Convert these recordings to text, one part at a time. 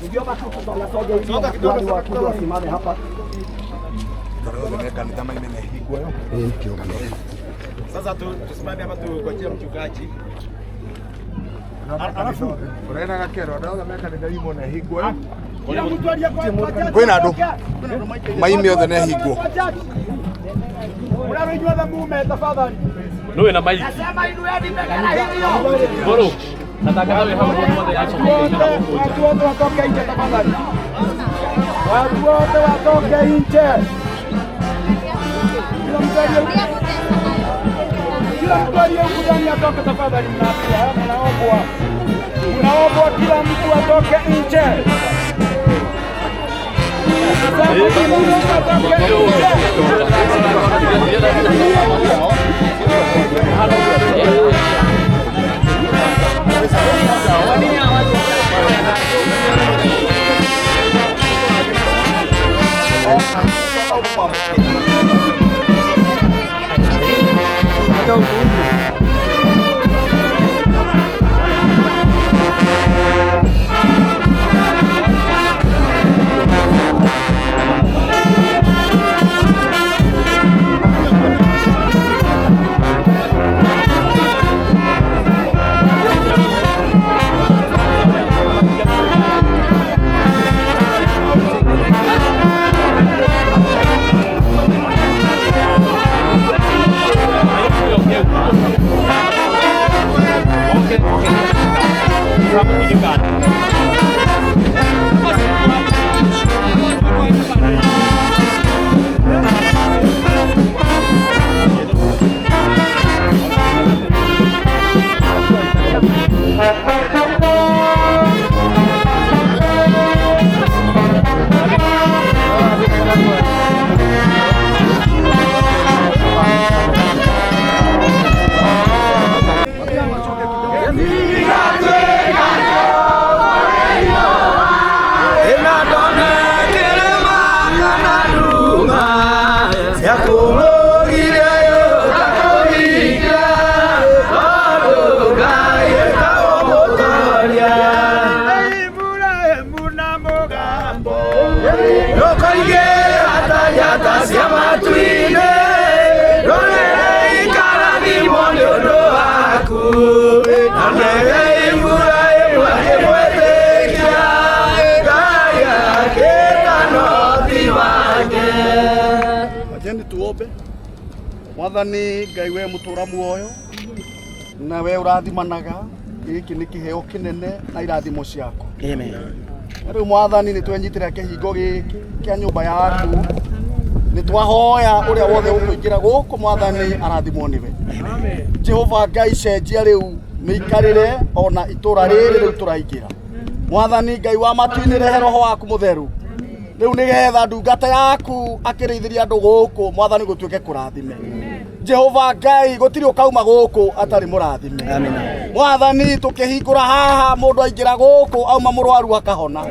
Ningeomba tu wasonge hivi makuhani wakuje wasimame hapa. Sasa tusimame hapa tungojee mchungaji. Kila mtu aliye kwa Kwĩna andũ maime othe nĩ hingwo. Mraro inyuothe mume tafadhali. Nuwe na maiki. Boro. Nataka awe hao wote Watu wote watu wote watoke nje tafadhali. Watu wote watoke nje. Kila mtu aliye kila mtu aliye huku ndani atoke tafadhali, mnaambiwa, mnaombwa, mnaombwa kila mtu atoke nje. Sasa kila mtu atoke nje. Wacheni tuombe. Mwathani Ngai we mutura muoyo na we urathimanaga giki ni kiheo kinene na irathimo ciaku. Amen. Riu Mwathani ni twenyitira kihingo giki kia nyumba yaku ni twahoya uria wothe ukuingira guku Mwathani arathimwo niwe. Jehova Ngai cenjia riu miikarire ona itura riri riu turaingira. Mwathani Ngai wa matu-inĩ rehe roho waku mutheru riu nigetha ndungata yaku akĩrĩithĩria andũ gũkũ Mwathani gũtuĩke kũrathime. Jehova Ngai gũtirĩ ũkauma gũkũ atarĩ mũrathime. Mwathani tũkĩhingũra haha mũndũ aingĩra gũkũ auma mũrwaru akahona.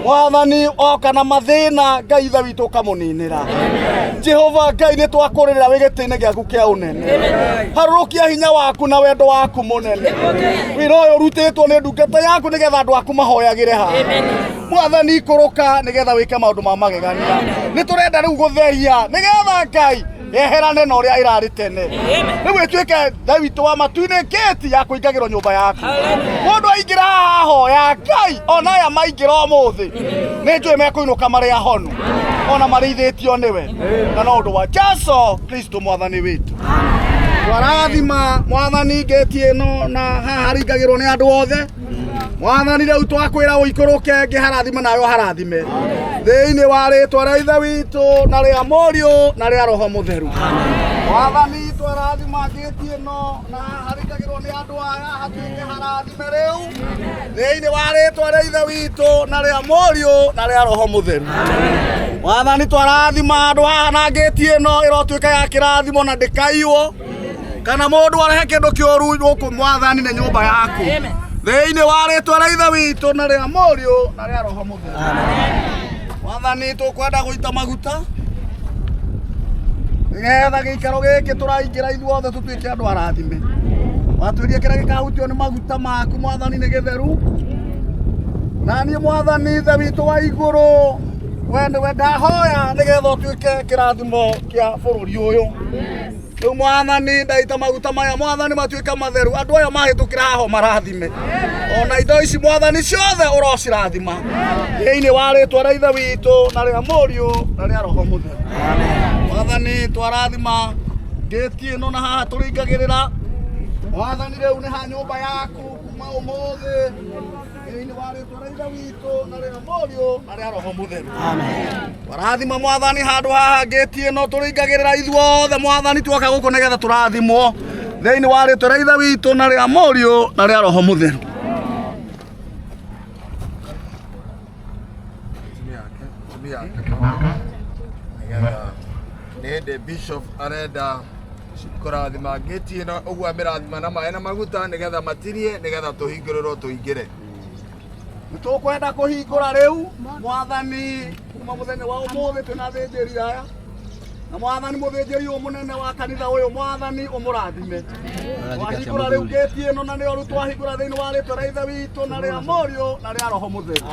Mwathani oka na mathĩna Ngai ithe witũ ũkamũninĩra. Jehova Ngai nĩ twakũrĩrĩra wĩ gĩtĩ-inĩ gĩaku kĩa ũnene. Harũrũkia hinya waku na wendo waku mũnene. Wĩra ũyũ ũrutĩtwo nĩ ndungata yaku nĩgetha andũ aku mahoyagĩre haha. Mwathani ikũrũka nĩgetha wĩke maũndũ ma magegania. Nĩ tũrenda rĩu gũtheria nĩgetha Ngai yeherane na ũrĩa ĩrarĩ tene. Rĩu ĩtuĩke Ngai witũ wa matu-inĩ gĩti ya kũingagĩrwo nyũmba yaku. Mũndũ aingĩra haha ahoya Ngai ona aya maingĩra ũmũthĩ nĩ njũĩ mekũinũka marĩ ahonu ona marĩithĩtio nĩwe na no ũndũ wa Jesu Kristo Mwathani witũ. Twarathima Mwathani ngĩti ĩno na haha haringagĩrwo nĩ andũ othe. Mwathani rĩu twakwĩra ũikũrũke ngĩharathima nawe ũharathime thĩinĩ wa rĩtwa rĩa ithe witũ na rĩa mũriũ na rĩa roho mũtheru. Mwathani twarathima ngĩti ĩno na haha haringagĩrwo nĩ andũ aya hatuĩke harathime rĩu thĩinĩ wa rĩtwa rĩa ithe witũ na rĩa mũriũ na rĩa roho mũtheru. Mwathani twarathima handũ haha na ngĩti ĩno ĩrotuĩka ya kĩrathimo na ndĩkaiywo kana mũndũ arehe kĩndũ kĩũru gũkũ mwathani nĩ nyũmba yaku thĩinĩ wa rĩtwa rĩa ithe witũ na rĩa mũriũ na rĩa roho mũtheru. Mwathani tũkwenda gũita maguta nĩgetha gĩikaro gĩkĩ tũraingĩra ithuothe tũtuĩke andũ arathime. Watwĩrie kĩrĩa gĩkahutio nĩ maguta maku mwathani nĩ gĩtheru. Na niĩ mwathani ithe witũ wa igũrũ we nĩwe ndahoya nĩgetha ũtuĩke kĩrathimo kĩa bũrũri ũyũ. Rĩu mwathani ndaita maguta maya mwathani matuĩke matheru andũ aya mahĩtũkĩra haho marathime ona indo ici mwathani ciothe ũrocirathima thĩinĩ wa rĩtwa rĩa ithe witũ na rĩa mũriũ na rĩa roho mũtheru. Mwathani twarathima ngĩti ĩno na haha tũringagĩrĩra mwathani rĩu nĩ ha nyũmba yaku kuma ũmũthĩ thĩinĩ wa rĩtwa rĩa ithe witũ na rĩa mũriũ na rĩa roho mũtheru. Twarathima mwathani handũ haha ngĩti ĩno tũringagĩrĩra ithuothe mwathani tuoka gũkũ nĩgetha tũrathimwo thĩinĩ wa rĩtwa rĩa ithe witũ na rĩa mũriũ na rĩa roho mũtheru. Tumia yake nĩgetha nĩ hĩndĩ bishop arenda kũrathima ngĩti ĩno ũguo amĩrathima na maĩ na maguta nĩgetha matirie nĩgetha tũhingũrĩrwo tũingĩre. Nĩtũkwenda kũhingũra rĩu mwathani kuma mũthenya wa ũmũthĩ twĩna athĩnjĩri aya na mwathani mũthĩnjĩri ũyũ mũnene wa kanitha ũyũ mwathani ũmũrathime. Twahingũra rĩu ngĩti ĩno na nĩyo rĩu twahingũra thĩinĩ wa rĩtwa rĩa ithe witũ na rĩa mũriũ na rĩa roho mũtheru.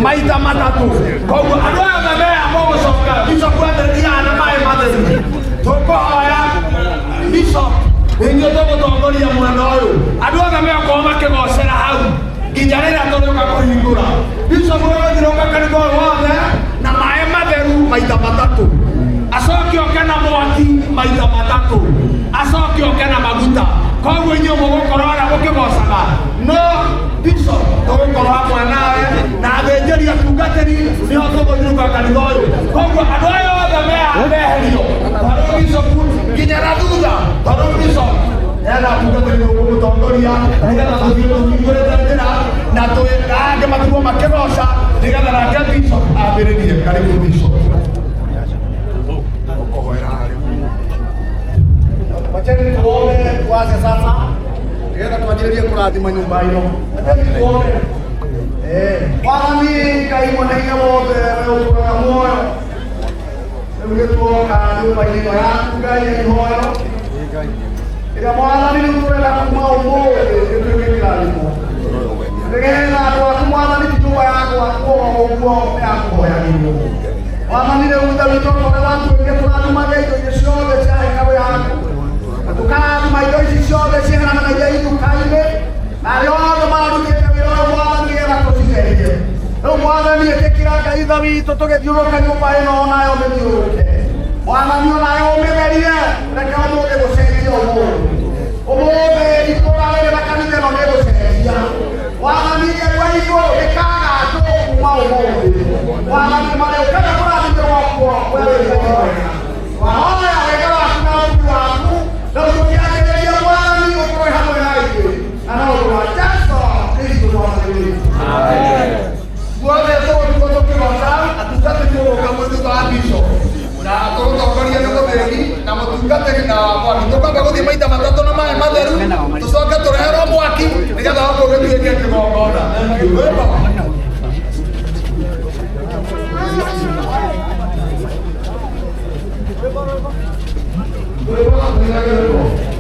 Maita matatu koguo andũ aya othe mea mũgũcoka bishop ambĩrĩria na maĩ matheru tũkũhoya bishop nĩinyuĩ tũgũtongoria mwena ũyũ andũ othe meokorwo makĩgocera hau nginya rĩrĩa tũrĩũka kũhingũra bishop ũgũthiũrũrũka kanitha ũyũ wothe na maĩ matheru maita matatũ acoke oke na mwaki maita matatũ acoke oke na maguta koguo inyuĩ mũgũkorwo harĩa mũkĩgocaga no bishop tũgũkorwo hamwe nawe na athĩnjĩri atungatĩri nĩho tũgũthiũrũrũka kanitha ũyũ koguo andũ aya othe meherio tondũ bishop nginya na thutha tondũ bishop ena atungatĩri tũkũmũtongoria nĩgetha tũthiĩ tũhingũrĩte njĩra na angĩ matigwo makĩgoca nĩgetha nake bishop ambĩrĩrie. Karibu bishop. Ũkũhoera harĩa. Wacheni tuombe tuanze sasa nĩgetha twanjĩrĩrie kũrathima nyũmba ĩno. Wacheni tuombe. Mwathani Ngai mwene hinya wothe we ũtũũraga muoyo rĩu nĩtuoka nyũmba-inĩ ĩno yaku Ngai ya ihoyo ĩrĩa mwathani rĩu tũrenda kuma ũmũthĩ ĩtuĩke kĩrathimo nĩgetha andũ aku mwathani ti nyũmba ya gwakwo ũguo nĩ ya kũhoyagĩrwo. Mwathani rĩu ithe witũ tũrĩa watwĩrire tũrathimage indo iria ciothe cia hekarũ yaku na tũkarathima indo ici ciothe ciherananagia ituka-inĩ na arĩa othe mararutĩte wĩra ũyũ mwathani nĩgetha tũcitherie. Rĩu mwathani ĩtĩkĩra Ngai ithe witũ tũgĩthiũrũrũka nyũmba ĩno onayo mĩthiũrũrũke mwathani onayo ũmĩtherie reke ũmũthĩ gũcenjia ũmũthĩ ũmũthĩ itũũra rĩrĩ na kanitha ĩno nĩ gũcenjia mwathani Ngai wa igũrũ ndĩkagatwo kuma ũmũthĩ mwathani marĩũkaga kũrathimĩrwo kuo we wĩ Ngai mwega. Wahoya wega waku na ũtugi waku na tũkĩanjĩrĩria mwathani ũkorwo hamwe na ithuĩ na na ũndũ wa Jesũ Kristo mwathani witũ. Guothe tũgũtigwo tũkĩgoca atungatĩri mũgũka mwĩ thutha wa bishop na tũgũtongoria Tũkwamba gũthiĩ maita matatũ na maĩ matheru, tũcoke tũreherwo mwaki nĩgetha gũkũ gũtuĩke kĩgongona. Thank you. Rwĩmbo. Rwĩmbo, rwĩmbo.